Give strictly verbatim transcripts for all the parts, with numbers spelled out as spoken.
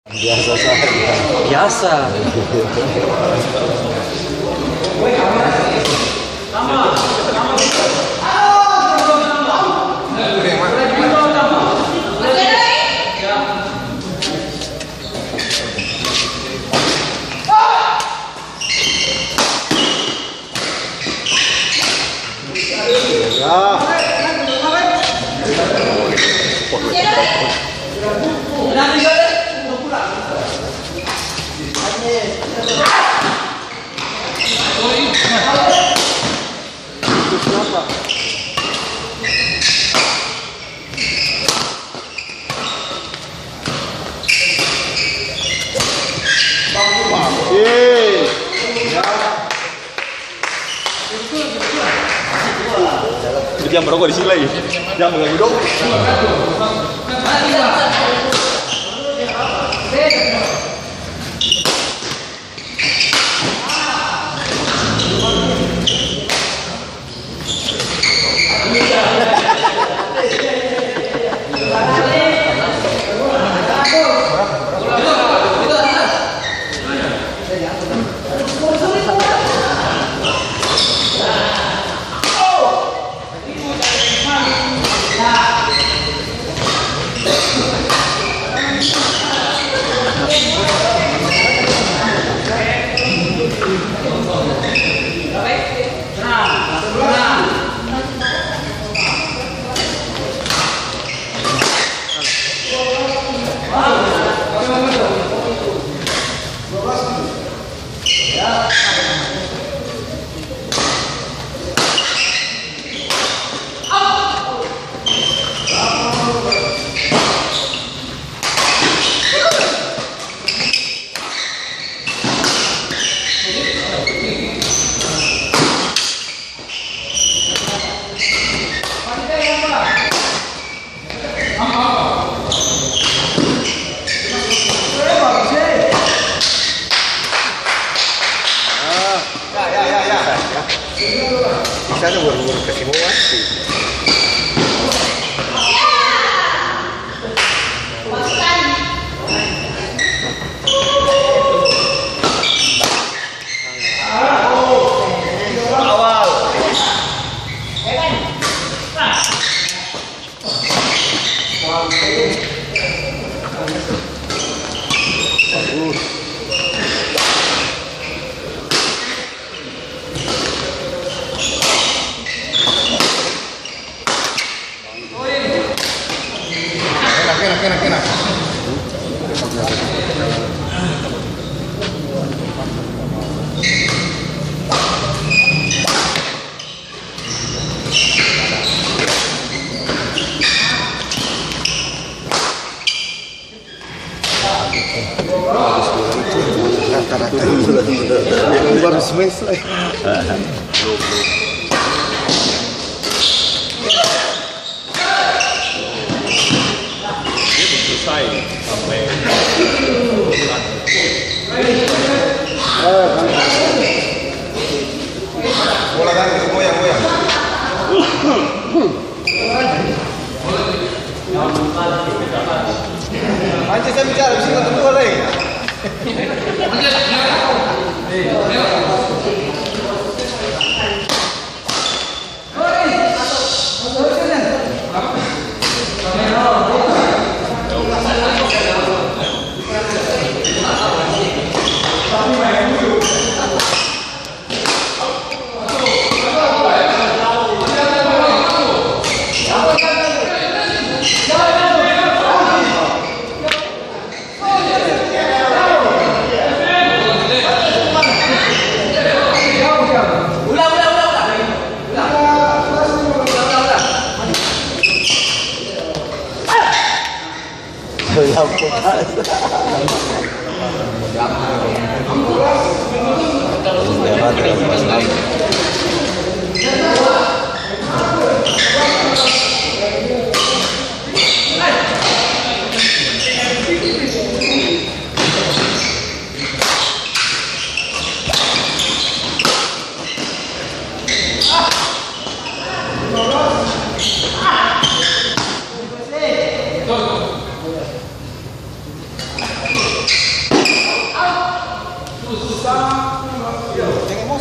Biasa saja. Biasa. Dia jang baroko di sini lai. Jang mengganggu dong. Di sana buru-buru kasi muat. Rata-rata. Baru smash lai. Bola ganti, goyang, goyang. Anjir, saya bicara, bisa satu dua lagi.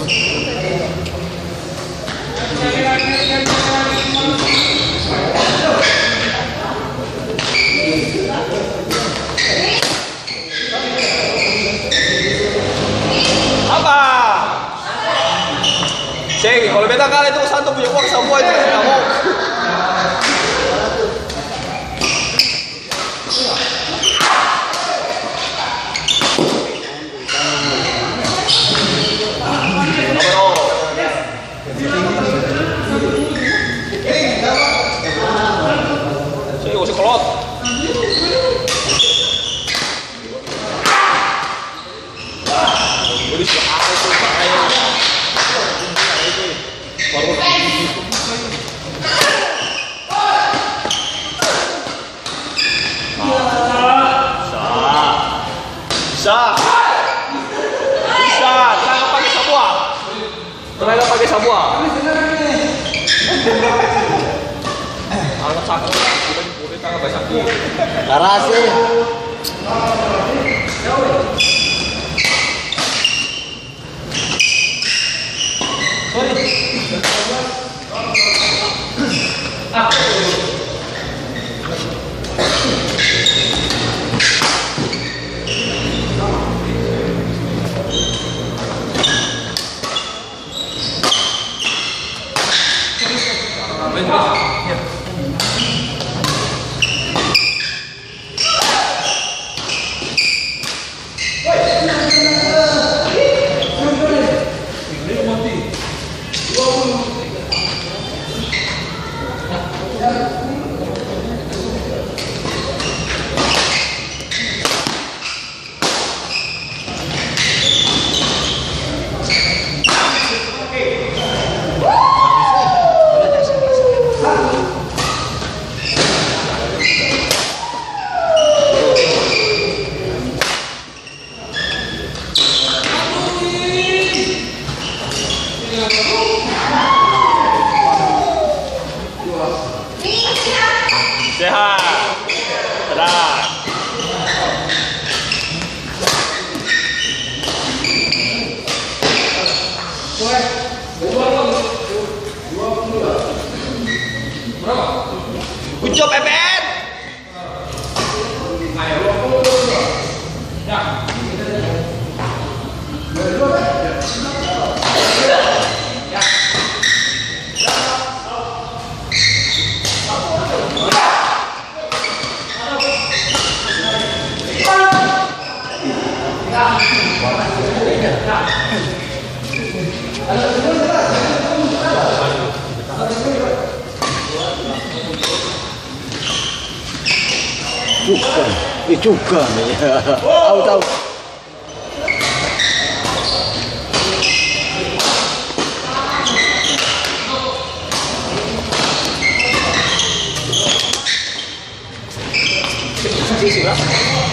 Apa? Seng, kalo beta kalah itu Santo punya uang samua itu kasi tabok. Seng, usi kolot. Bisa. Bisa. Bisa. Tangkap pake sabua. Tenaga pake sabua. Alat sakit. Udah, udah tangan basah. Karasi. Sehat. Tenang. Good job, F N. Cuka, eh, cuka, ya. Out, out.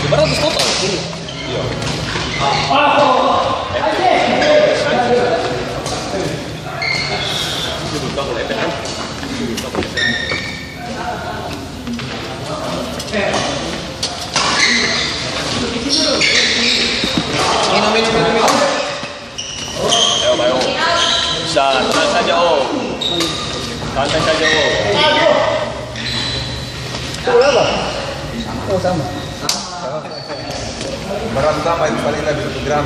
Lima ratus total. Iya. Minum, minum, minum, minum. Ayo, ayo. Bisa, tenang saja, oh. Santai saja, oh. Berapa? Oh, sama. Barang sama itu paling lebih gram.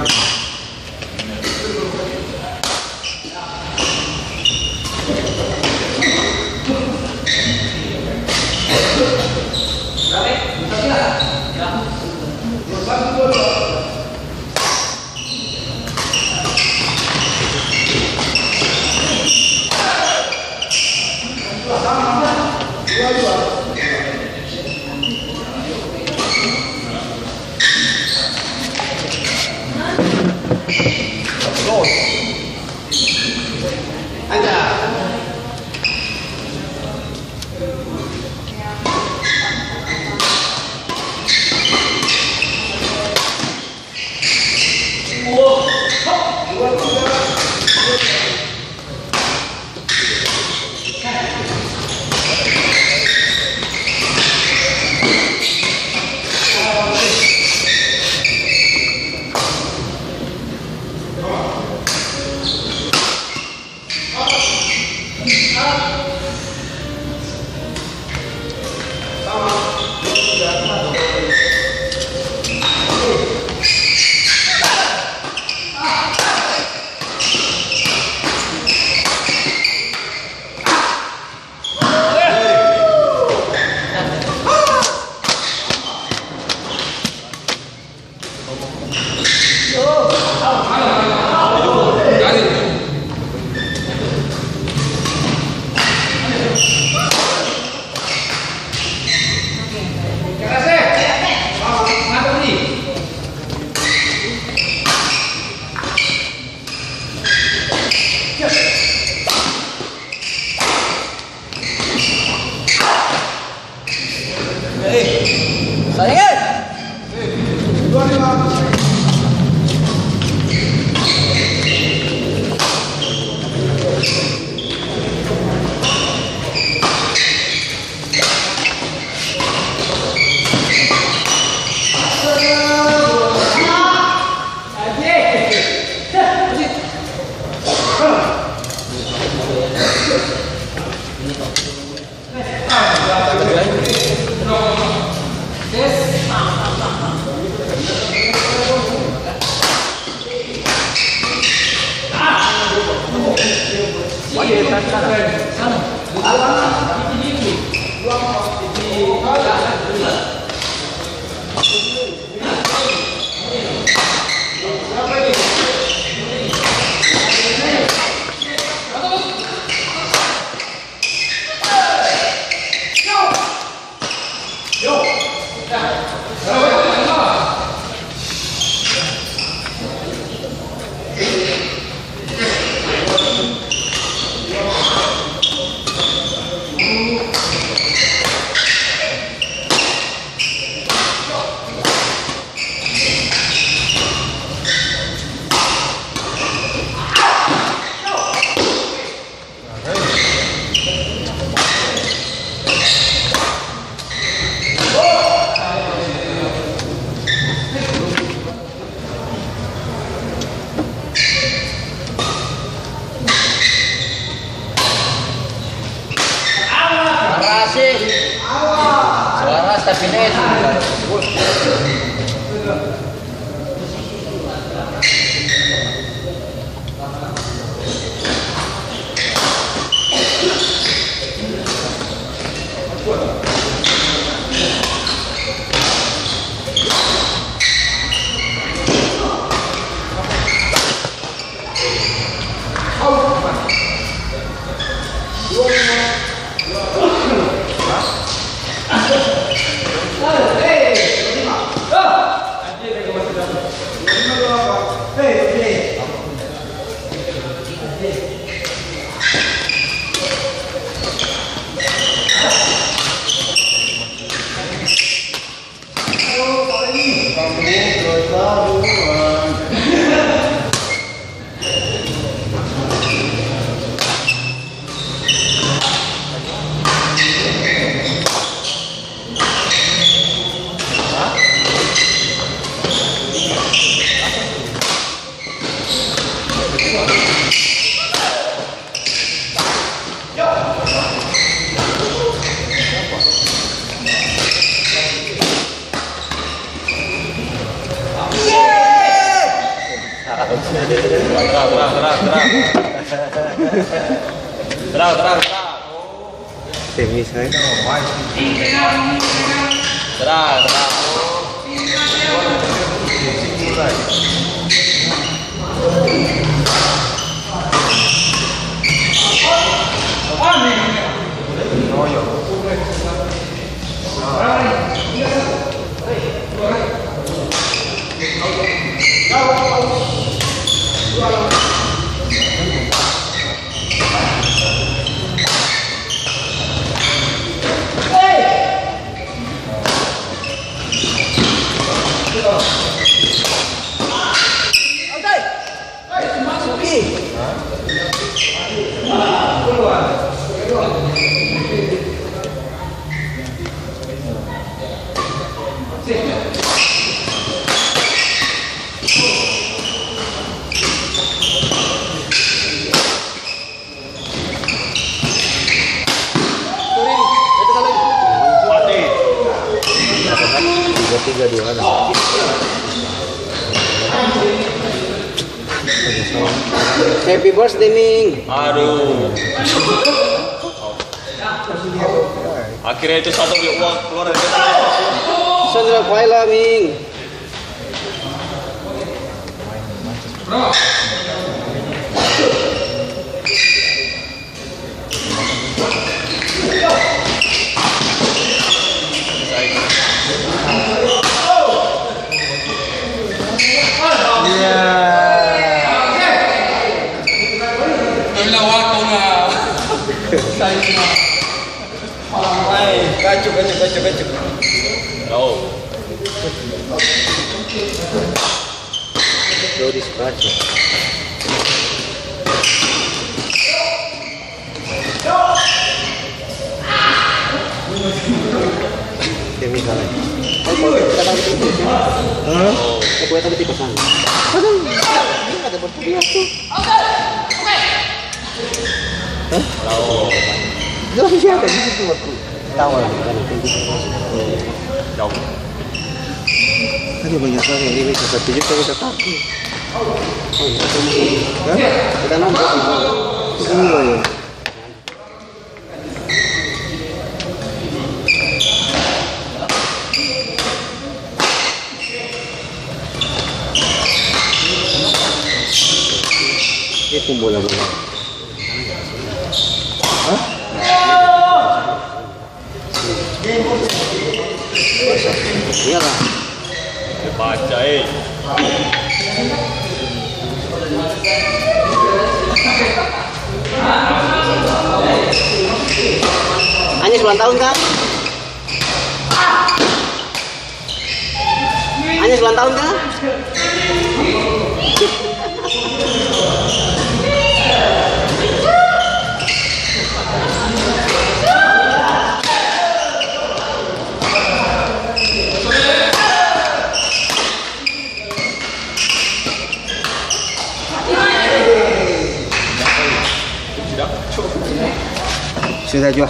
Suara stasiunnya itu. Terang, terang, terang, terang. Terang, terang, terang. Semi saya. Terang, terang. Tiga tiga dua ada. Happy birthday, Ming. Aduh. Akhirnya itu satu dia uang keluar dari Sandra Faila, Ming. Gacu, gacu, gacu, gacu. Dodi Supracyo. Dia misalnya. Hah? Dia buat apa tipe sana? Aduh, dia ada berkuliah tuh. Hah? Jelas siapa di situ waktu? Tahu lah, bukan itu. Jauh. Tadi banyak sekali yang ini, satu juta kita takut. Hah? Kita nambah. Semua ya. Dia pun bola-bola. Hah? Iyalah. Baca, eh. Anies ulang tahun, kang? Anies ulang tahun kah? Sudah jua.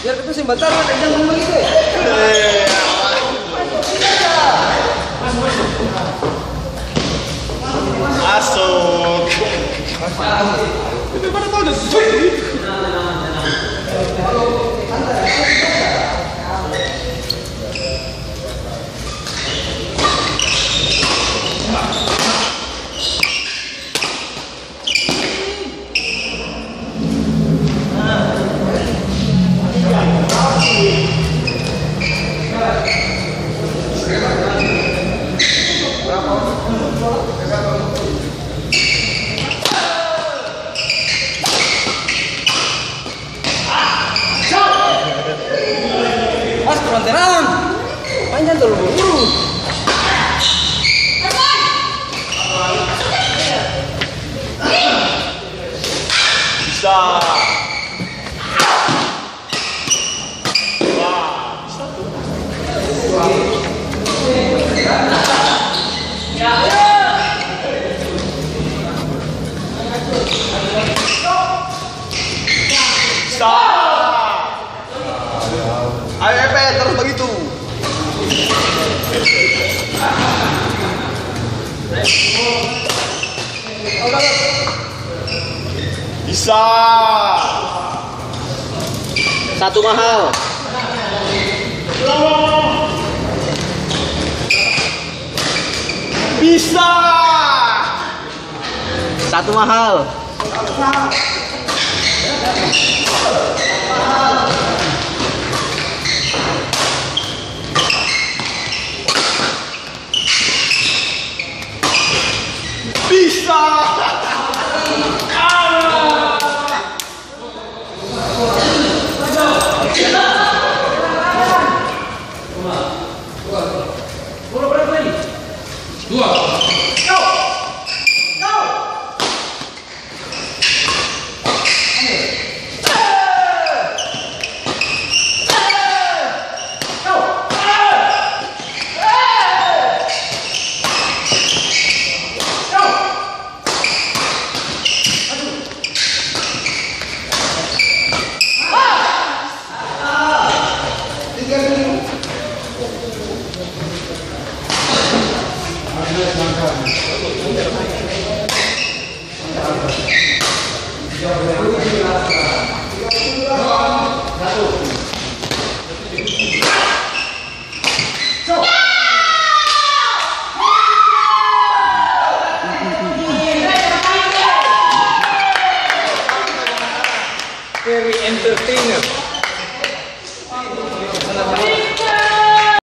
Biar kita seng batar, jangan ngomong gitu ya. Masuk. Itu mana tahu ada sesuatu. Mas, kurang tenang. Panjang terlalu buru-buru. Bisa. Wah, bisa tuh. Bisa. Ayo, Epe, terus begitu. Bisa. Satu mahal. Bisa. Satu mahal. Bisa.